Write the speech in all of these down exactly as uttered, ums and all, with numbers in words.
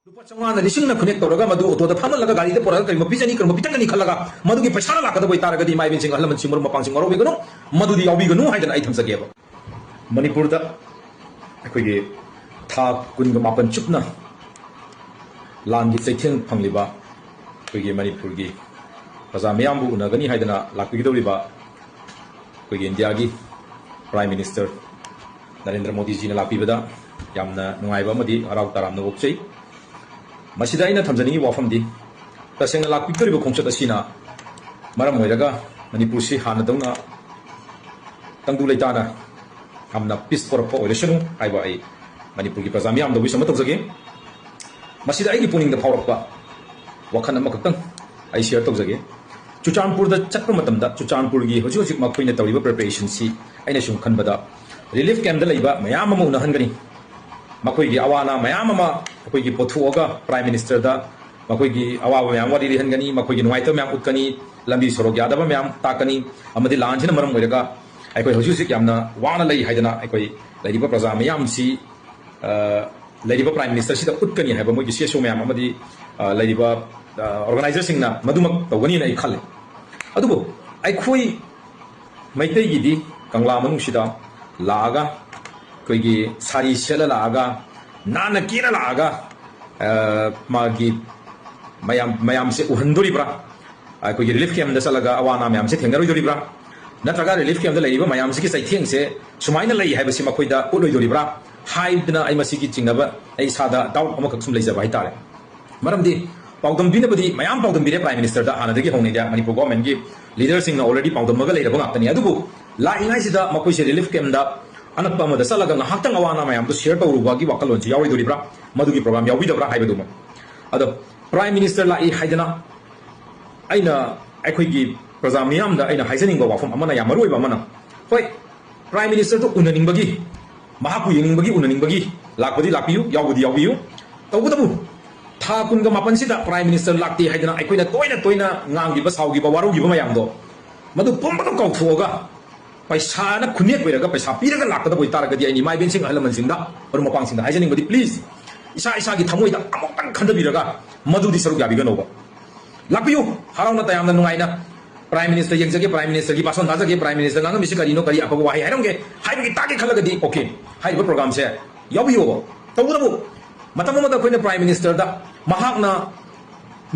ꯂꯨꯄꯥ ꯆꯥꯝꯃꯉꯥꯅ ꯂꯤꯁꯤꯡꯅ ꯈꯨꯅꯦꯛ ꯇꯧꯔꯒ ꯃꯗꯨ ꯑꯣꯇꯣꯗ ꯐꯝꯍꯜꯂꯒ ꯒꯥꯔꯤꯗ ꯄꯨꯔꯛꯑꯒ ꯀꯔꯤꯒꯨꯝꯕ ꯄꯤꯖꯅꯤ, ꯀꯔꯤꯒꯨꯝꯕ ꯄꯤꯊꯛꯀꯅꯤ ꯈꯜꯂꯒ ꯃꯗꯨꯒꯤ ꯄꯩꯁꯥꯅ ꯂꯥꯛꯀꯗꯕ ꯑꯣꯏꯇꯥꯔꯒꯗꯤ, ꯏꯃꯥ ꯏꯕꯦꯟꯁꯤꯡ, ꯑꯍꯜ ꯂꯃꯟꯁꯤꯡ, ꯃꯔꯨꯞ ꯃꯄꯥꯡꯁꯤꯡ, ꯋꯥꯔꯧꯕꯤꯒꯅꯨ, ꯃꯗꯨꯗꯤ ꯌꯥꯎꯕꯤꯒꯅꯨ ꯍꯥꯏꯗꯅ ꯑꯩ ꯊꯝꯖꯒꯦꯕ꯫ ꯃꯅꯤꯄꯨꯔꯗ ꯑꯩꯈꯣꯏꯒꯤ ꯊꯥ ꯀꯨꯟꯒ ꯃꯥꯄꯟ ꯆꯨꯞꯅ ꯂꯥꯟꯒꯤ ꯆꯩꯊꯦꯡ ꯐꯪꯂꯤꯕ ꯑꯩꯈꯣꯏꯒꯤ ꯃꯅꯤꯄꯨꯔꯒꯤ ꯄ꯭ꯔꯖꯥ ꯃꯤꯌꯥꯝꯕꯨ ꯎꯅꯒꯅꯤ ꯍꯥꯏꯗꯅ ꯂꯥꯛꯄꯤꯒꯗꯧꯔꯤꯕ ꯑꯩꯈꯣꯏꯒꯤ ꯏꯟꯗꯤꯌꯥꯒꯤ Prime Minister ꯅꯔꯦꯟꯗ꯭ꯔ ꯃꯣꯗꯤꯖꯤꯅ ꯂꯥꯛꯄꯤꯕꯗ ꯌꯥꯝꯅ ꯅꯨꯡꯉꯥꯏꯕ ꯑꯃꯗꯤ ꯍꯔꯥꯎ ꯇꯔꯥꯝꯅ ꯑꯣꯛꯆꯩ꯫ ꯃꯁꯤꯗ ꯑꯩꯅ ꯊꯝꯖꯅꯤꯡꯉꯤꯕ ꯋꯥꯐꯝꯗꯤ, ꯇꯁꯦꯡꯅ ꯂꯥꯛꯄꯤꯒꯗꯧꯔꯤꯕ ꯈꯣꯡꯆꯠ ꯑꯁꯤꯅ ꯃꯔꯝ ꯑꯣꯏꯔꯒ ꯃꯅꯤꯄꯨꯔꯁꯤ ꯍꯥꯟꯅꯗꯧꯅ ꯇꯪꯗꯨ ꯂꯩꯇꯥꯅ ꯌꯥꯝꯅ ꯄꯤꯁ ꯄꯨꯔꯛꯄ ꯑꯣꯏꯔꯁꯅꯨ ꯍꯥꯏꯕ ꯑꯩ ꯃꯅꯤꯄꯨꯔꯒꯤ ꯄ꯭ꯔꯖꯥ ꯃꯤꯌꯥꯝꯗ wish ꯑꯃ ꯇꯧꯖꯒꯦ꯫ ꯃꯁꯤꯗ ꯑꯩꯒꯤ ꯄꯨꯛꯅꯤꯡꯗ ꯐꯥꯎꯔꯛꯄ ꯋꯥꯈꯜ ꯑꯃꯈꯛꯇꯪ ꯑꯩ share ꯇꯧꯖꯒꯦ꯫ ꯆꯨꯔꯆꯥꯟꯄꯨꯔꯗ ꯆꯠꯄ ꯃꯇꯝꯗ ꯆꯨꯔꯆꯥꯟꯄꯨꯔꯒꯤ ꯍꯧꯖꯤꯛ ꯍꯧꯖꯤꯛ ꯃꯈꯣꯏꯅ ꯇꯧꯔꯤꯕ preparationꯁꯤ ꯑꯩꯅ ꯁꯨꯝ ꯈꯟꯕꯗ relief campꯗ ꯂꯩꯕ ꯃꯌꯥꯝ ꯑꯃ ꯎꯅꯍꯟꯒꯅꯤ꯫ ꯃꯈꯣꯏꯒꯤ ꯑꯋꯥ ꯑꯅꯥ ꯃꯌꯥꯝ ꯑꯃ ꯑꯩꯈꯣꯏꯒꯤ ꯄꯨꯊꯣꯛꯑꯒ Prime Ministerꯗ ꯃꯈꯣꯏꯒꯤ ꯑꯋꯥꯕ ꯃꯌꯥꯝ ꯋꯥꯔꯤ ꯂꯤꯍꯟꯒꯅꯤ, ꯃꯈꯣꯏꯒꯤ ꯅꯨꯡꯉꯥꯏꯇꯕ ꯃꯌꯥꯝ ꯎꯠꯀꯅꯤ, ꯂꯝꯕꯤ ꯁꯣꯔꯣꯛ ꯌꯥꯗꯕ ꯃꯌꯥꯝ ꯇꯥꯛꯀꯅꯤ, ꯑꯃꯗꯤ ꯂꯥꯟꯁꯤꯅ ꯃꯔꯝ ꯑꯣꯏꯔꯒ ꯑꯩꯈꯣꯏ ꯍꯧꯖꯤꯛ ꯍꯧꯖꯤꯛ ꯌꯥꯝꯅ ꯋꯥꯅ ꯂꯩ ꯍꯥꯏꯗꯅ ꯑꯩꯈꯣꯏ ꯂꯩꯔꯤꯕ ꯄ꯭ꯔꯖꯥ ꯃꯤꯌꯥꯝꯁꯤ, ꯑ, ꯂꯩꯔꯤꯕ Prime Ministerꯁꯤꯗ ꯎꯠꯀꯅꯤ ꯍꯥꯏꯕ ꯃꯣꯏꯒꯤ CSO ꯃꯌꯥꯝ ꯑꯃꯗꯤ, ꯑ, ꯂꯩꯔꯤꯕ, ꯑ, organiserꯁꯤꯡꯅ ꯃꯗꯨꯃꯛ ꯇꯧꯒꯅꯤꯅ ꯑꯩ ꯈꯜꯂꯤ꯫ ꯑꯗꯨꯕꯨ ꯑꯩꯈꯣꯏ ꯃꯩꯇꯩꯒꯤꯗꯤ ꯀꯪꯂꯥ ꯃꯅꯨꯡꯁꯤꯗ ꯂꯥꯛꯑꯒ, ꯑꯩꯈꯣꯏꯒꯤ ꯁꯥꯔꯤ ꯁꯦꯠꯂ ꯂꯥꯛꯑꯒ, ꯅꯥꯟꯅ ꯀꯦꯔ ꯂꯥꯛꯑꯒ, ꯑ, ꯃꯥꯒꯤ ꯃꯌꯥꯝ, ꯃꯌꯥꯝꯁꯦ ꯎꯍꯟꯗꯣꯔꯤꯕ꯭ꯔꯥ? ꯑꯩꯈꯣꯏꯒꯤ relief campꯗ ꯆꯠꯂꯒ ꯑꯋꯥ ꯑꯅꯥ ꯃꯌꯥꯝꯁꯦ ꯊꯦꯡꯅꯔꯣꯏꯗꯣꯔꯤꯕ꯭ꯔꯥ? ꯅꯠꯇ꯭ꯔꯒ relief campꯗ ꯂꯩꯔꯤꯕ ꯃꯌꯥꯝꯁꯤꯒꯤ ꯆꯩꯊꯦꯡꯁꯦ ꯁꯨꯃꯥꯏꯅ ꯂꯩ ꯍꯥꯏꯕꯁꯤ ꯃꯈꯣꯏꯗ ꯎꯠꯂꯣꯏꯗꯣꯔꯤꯕ꯭ꯔꯥ ꯍꯥꯏꯗꯅ ꯑꯩ ꯃꯁꯤꯒꯤ ꯆꯤꯡꯅꯕ, ꯑꯩ ꯏꯁꯥꯗ doubt ꯑꯃꯈꯛ ꯁꯨꯝ ꯂꯩꯖꯕ ꯍꯥꯏꯇꯥꯔꯦ꯫ ꯃꯔꯝꯗꯤ ꯄꯥꯎꯗꯝꯕꯤꯅꯕꯗꯤ ꯃꯌꯥꯝ ꯄꯥꯎꯗꯝꯕꯤꯔꯦ Prime Ministerꯗ, ꯍꯥꯟꯅꯗꯒꯤ ꯍꯧꯅ ꯏꯟꯗꯤꯌꯥ ꯃꯅꯤꯄꯨꯔ governmentꯀꯤ leaderꯁꯤꯡꯅ already ꯄꯥꯎꯗꯝꯃꯒ ꯂꯩꯔꯕ ꯉꯥꯛꯇꯅꯤ꯫ ꯑꯗꯨꯕꯨ ꯂꯥꯛꯏꯉꯩꯁꯤꯗ ꯃꯈꯣꯏꯁꯦ relief campꯗ ꯑꯅꯛꯄ ꯑꯃꯗ ꯆꯠꯂꯒ ꯉꯥꯏꯍꯥꯛꯇꯪ ꯑꯋꯥ ꯑꯅꯥ ꯃꯌꯥꯝꯗꯨ share ꯇꯧꯔꯨꯕꯒꯤ ꯋꯥꯈꯜꯂꯣꯟꯁꯤ ꯌꯥꯎꯔꯣꯏꯗꯣꯔꯤꯕ꯭ꯔꯥ, ꯃꯗꯨꯒꯤ program ꯌꯥꯎꯕꯤꯗꯕ꯭ꯔꯥ ꯍꯥꯏꯕꯗꯨꯃ꯫ ꯑꯗꯣ Prime Minister ꯂꯥꯛꯏ ꯍꯥꯏꯗꯅ ꯑꯩꯅ ꯑꯩꯈꯣꯏꯒꯤ ꯄ꯭ꯔꯖꯥ ꯃꯤꯌꯥꯝꯗ ꯑꯩꯅ ꯍꯥꯏꯖꯅꯤꯡꯕ ꯋꯥꯐꯝ ꯑꯃꯅ, ꯌꯥꯝ ꯃꯔꯨ ꯑꯣꯏꯕ ꯑꯃꯅ, ꯍꯣꯏ, Prime Ministerꯗꯨ ꯎꯅꯅꯤꯡꯕꯒꯤ, ꯃꯍꯥꯛꯄꯨ ꯌꯦꯡꯅꯤꯡꯕꯒꯤ, ꯎꯅꯅꯤꯡꯕꯒꯤ ꯂꯥꯛꯄꯗꯤ ꯂꯥꯛꯄꯤꯌꯨ, ꯌꯥꯎꯕꯗꯤ ꯌꯥꯎꯕꯤꯌꯨ꯫ ꯇꯧꯕꯇꯕꯨ ꯊꯥ ꯀꯨꯟꯒ ꯃꯥꯄꯟꯁꯤꯗ Prime Minister ꯂꯥꯛꯇꯦ ꯍꯥꯏꯗꯅ ꯑꯩꯈꯣꯏꯅ ꯇꯣꯏꯅ ꯇꯣꯏꯅ ꯉꯥꯡꯈꯤꯕ, ꯁꯥꯎꯈꯤꯕ, ꯋꯥꯔꯧꯈꯤꯕ ꯃꯌꯥꯝꯗꯣ, ꯃꯗꯨ ꯄꯨꯝꯕꯗꯣ ꯀꯥꯎꯊꯣꯛꯑꯒ ꯄꯩꯁꯥꯅ ꯈꯨꯅꯦꯛ ꯑꯣꯏꯔꯒ ꯄꯩꯁꯥ ꯄꯤꯔꯒ ꯂꯥꯛꯀꯗꯕ ꯑꯣꯏꯇꯥꯔꯒꯗꯤ, ꯑꯩꯅ ꯏꯃꯥ ꯏꯕꯦꯟꯁꯤꯡ, ꯑꯍꯜ ꯂꯃꯟꯁꯤꯡꯗ, ꯃꯔꯨꯞ ꯃꯄꯥꯡꯁꯤꯡꯗ ꯍꯥꯏꯖꯅꯤꯡꯕꯗꯤ, please, ꯏꯁꯥ ꯏꯁꯥꯒꯤ ꯊꯃꯣꯏꯗ ꯑꯃꯨꯛꯇꯪ ꯈꯟꯊꯕꯤꯔꯒ ꯃꯗꯨꯗꯤ ꯁꯔꯨꯛ ꯌꯥꯕꯤꯒꯅꯣꯕ꯫ ꯂꯥꯛꯄꯤꯌꯨ, ꯍꯔꯥꯎꯅ ꯇꯌꯥꯝꯅ ꯅꯨꯡꯉꯥꯏꯅ꯫ Prime Minister ꯌꯦꯡꯖꯒꯦ, Prime Minister ꯒꯤ ꯚꯥꯁꯣꯟ ꯇꯥꯖꯒꯦ, Prime Minister ꯉꯥꯡꯉꯝꯃꯤꯁꯤ ꯀꯔꯤꯅꯣ, ꯀꯔꯤ ꯑꯐꯕ ꯋꯥꯍꯩ ꯍꯥꯏꯔꯝꯒꯦ ꯍꯥꯏꯕꯒꯤ ꯇꯥꯒꯦ ꯈꯜꯂꯒꯗꯤ okay, ꯍꯥꯏꯔꯤꯕ program ꯁꯦ ꯌꯥꯎꯕꯤꯌꯣꯕ꯫ ꯇꯧꯕꯇꯕꯨ ꯃꯇꯝ ꯑꯃꯗ ꯑꯩꯈꯣꯏꯅ Prime Minister ꯗ ꯃꯍꯥꯛꯅ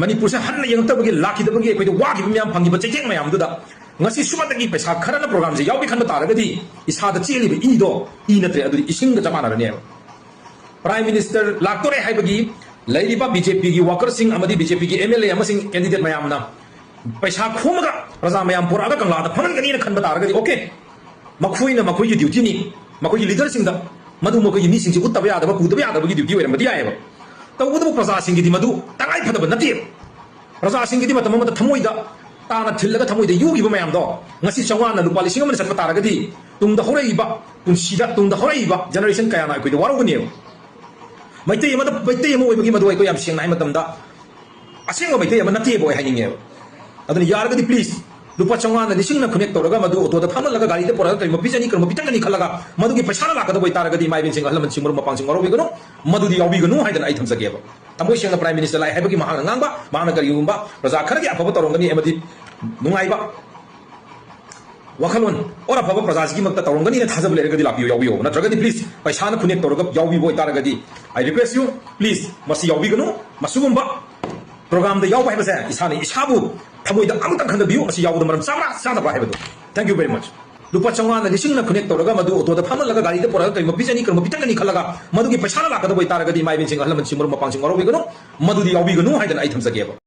ꯃꯅꯤꯄꯨꯔꯁꯦ ꯍꯟꯅ ꯌꯦꯡꯉꯛꯇꯕꯒꯤ, ꯂꯥꯛꯈꯤꯗꯕꯒꯤ ꯑꯩꯈꯣꯏꯗ ꯋꯥꯈꯤꯕ ꯃꯌꯥꯝ, ꯐꯪꯈꯤꯕ ꯆꯩꯊꯦꯡ ꯃꯌꯥꯝꯗꯨꯗ ꯉꯁꯤ ꯁꯨꯞꯅꯇꯒꯤ ꯄꯩꯁꯥ ꯈꯔꯅ program ꯁꯦ ꯌꯥꯎꯒꯦ ꯈꯟꯕ ꯇꯥꯔꯒꯗꯤ ꯏꯁꯥꯗ ꯆꯦꯜꯂꯤꯕ ꯏꯗꯣ ꯏ ꯅꯠꯇ꯭ꯔꯦ, ꯑꯗꯨꯗꯤ ꯏꯁꯤꯡꯒ ꯆꯞ ꯃꯥꯟꯅꯔꯅꯦꯕ꯫ Prime Minister ꯂꯥꯛꯇꯣꯔꯦ ꯍꯥꯏꯕꯒꯤ ꯂꯩꯔꯤꯕ BJP ꯒꯤ worker ꯁꯤꯡ ꯑꯃꯗꯤ BJP ꯒꯤ MLA ꯑꯃꯁꯤꯡ, candidate ꯃꯌꯥꯝꯅ ꯄꯩꯁꯥ ꯈꯣꯝꯃꯒ ꯄ꯭ꯔꯖꯥ ꯃꯌꯥꯝ ꯄꯨꯔꯛꯑꯒ ꯀꯪꯂꯥꯗ ꯐꯝꯍꯟꯒꯅꯤꯅ ꯈꯟꯕ ꯇꯥꯔꯒꯗꯤ okay, ꯃꯈꯣꯏꯅ ꯃꯈꯣꯏꯒꯤ duty ꯅꯤ, ꯃꯈꯣꯏꯒꯤ leader ꯁꯤꯡꯗ ꯃꯗꯨ ꯃꯈꯣꯏꯒꯤ ꯃꯤꯁꯤꯡꯁꯤ ꯎꯠꯇꯕ ꯌꯥꯗꯕ, ꯄꯨꯗꯕ ꯌꯥꯗꯕꯒꯤ duty ꯑꯣꯏꯔꯝꯕꯗꯤ ꯌꯥꯏꯑꯕ꯫ ꯇꯧꯕꯇꯕꯨ ꯄ꯭ꯔꯖꯥꯁꯤꯡꯒꯤꯗꯤ ꯃꯗꯨ ꯇꯉꯥꯏ ꯐꯗꯕ ꯅꯠꯇꯦꯕ꯫ ꯄ꯭ꯔꯖꯥꯁꯤꯡꯒꯤꯗꯤ ꯃꯇꯝ ꯑꯃꯗ ꯊꯃꯣꯏꯗ ꯇꯥꯅ ꯊꯤꯜꯂꯒ ꯊꯃꯣꯏꯗ ꯌꯣꯛꯈꯤꯕ ꯃꯌꯥꯝꯗꯣ ꯉꯁꯤ ꯆꯥꯝꯃꯉꯥꯅ ꯂꯨꯄꯥ ꯂꯤꯁꯤꯡ ꯑꯃꯅ ꯆꯠꯄ ꯇꯥꯔꯒꯗꯤ ꯇꯨꯡꯗ ꯍꯧꯔꯛꯏꯕ ꯄꯨꯟꯁꯤꯗ, ꯇꯨꯡꯗ ꯍꯧꯔꯛꯏꯕ generation ꯀꯌꯥꯅ ꯑꯩꯈꯣꯏꯗ ꯋꯥꯔꯧꯒꯅꯦꯕ꯫ ꯃꯩꯇꯩ ꯑꯃꯗ, ꯃꯩꯇꯩ ꯑꯃ ꯑꯣꯏꯕꯒꯤ ꯃꯗꯨ ꯑꯩꯈꯣꯏ ꯌꯥꯝ ꯁꯦꯡꯅ ꯍꯥꯏ ꯃꯇꯝꯗ ꯑꯁꯦꯡꯕ ꯃꯩꯇꯩ ꯑꯃ ꯅꯠꯇꯦꯕ ꯑꯩ ꯍꯥꯏꯅꯤꯡꯉꯦꯕ꯫ ꯑꯗꯨꯅ ꯌꯥꯔꯒꯗꯤ please ꯂꯨꯄꯥ ꯆꯥꯝꯃꯉꯥꯅ ꯂꯤꯁꯤꯡꯅ connect ꯇꯧꯔꯒ ꯃꯗꯨ ꯑꯣꯇꯣꯗ ꯐꯝꯍꯜꯂꯒ ꯒꯥꯔꯤꯗ ꯄꯨꯔꯛꯑꯒ ꯀꯔꯤꯒꯨꯝꯕ ꯄꯤꯖꯅꯤ, ꯀꯔꯤꯒꯨꯝꯕ ꯄꯤꯊꯛꯀꯅꯤ ꯈꯜꯂꯒ ꯃꯗꯨꯒꯤ ꯄꯩꯁꯥꯅ ꯂꯥꯛꯀꯗꯕ ꯑꯣꯏꯇꯥꯔꯒꯗꯤ ꯏꯃꯥ ꯏꯕꯦꯟꯁꯤꯡ, ꯑꯍꯜ ꯂꯃꯟꯁꯤꯡ, ꯃꯔꯨꯞ ꯃꯄꯥꯡꯁꯤꯡ ꯋꯥꯔꯧꯕꯤꯒꯅꯨ, ꯃꯗꯨꯗꯤ ꯌꯥꯎꯕꯤꯒꯅꯨ ꯍꯥꯏꯗꯅ ꯑꯩ ꯊꯝꯖꯒꯦꯕ꯫ ꯊꯃꯣꯏ ꯁꯦꯡꯅ Prime Minister ꯂꯥꯛꯑꯦ ꯍꯥꯏꯕꯒꯤ ꯃꯍꯥꯛꯅ ꯉꯥꯡꯕ, ꯃꯍꯥꯛꯅ ꯀꯔꯤꯒꯨꯝꯕ ꯄ꯭ꯔꯖꯥ ꯈꯔꯒꯤ ꯑꯐꯕ ꯇꯧꯔꯝꯒꯅꯤ ꯑꯃꯗꯤ ꯅꯨꯡꯉꯥꯏꯕ ꯋꯥꯈꯜꯂꯣꯟ ꯑꯣꯔ ꯑꯐꯕ ꯄ꯭ꯔꯖꯥꯁꯤꯒꯤꯃꯛꯇ ꯇꯧꯔꯝꯒꯅꯤꯅ ꯊꯥꯖꯕ ꯂꯩꯔꯒꯗꯤ ꯂꯥꯛꯄꯤꯌꯨ, ꯌꯥꯎꯕꯤꯌꯨ꯫ ꯅꯠꯇ꯭ꯔꯒꯗꯤ please ꯄꯩꯁꯥꯅ connect ꯇꯧꯔꯒ ꯌꯥꯎꯕꯤꯕ ꯑꯣꯏꯇꯥꯔꯒꯗꯤ I request you, please ꯃꯁꯤ ꯌꯥꯎꯕꯤꯒꯅꯨ꯫ ꯃꯁꯤꯒꯨꯝꯕ program ꯗ ꯌꯥꯎꯕ ꯍꯥꯏꯕꯁꯦ ꯏꯁꯥꯅ ꯏꯁꯥꯕꯨ ꯊꯃꯣꯏꯗ ꯑꯃꯨꯛꯇꯪ ꯈꯟꯊꯕꯤꯌꯨ, ꯃꯁꯤ ꯌꯥꯎꯕꯗ ꯃꯔꯝ ꯆꯥꯕ꯭ꯔꯥ ꯆꯥꯗꯕ꯭ꯔꯥ ꯍꯥꯏꯕꯗꯨ꯫ Thank you very much꯫ ꯂꯨꯄꯥ ꯆꯥꯝꯃꯉꯥꯅ ꯂꯤꯁꯤꯡꯅ connect ꯇꯧꯔꯒ ꯃꯗꯨ ꯑꯣꯇꯣꯗ ꯐꯝꯍꯜꯂꯒ ꯒꯥꯔꯤꯗ ꯄꯨꯔꯛꯑꯒ ꯀꯔꯤꯒꯨꯝꯕ ꯄꯤꯖꯅꯤ, ꯀꯔꯤꯒꯨꯝꯕ ꯄꯤꯊꯛꯀꯅꯤ ꯈꯜꯂꯒ ꯃꯗꯨꯒꯤ ꯄꯩꯁꯥꯅ ꯂꯥꯛꯀꯗꯕ ꯑꯣꯏꯇꯥꯔꯒꯗꯤ ꯏꯃꯥ ꯏꯕꯦꯟꯁꯤꯡ, ꯑꯍꯜ ꯂꯃꯟꯁꯤꯡ, ꯃꯔꯨꯞ ꯃꯄꯥꯡꯁꯤꯡ ꯋꯥꯔꯧꯕꯤꯒꯅꯨ, ꯃꯗꯨꯗꯤ ꯌꯥꯎꯕꯤꯒꯅꯨ ꯍꯥꯏꯗꯅ ꯑꯩ ꯊꯝꯖꯒꯦꯕ꯫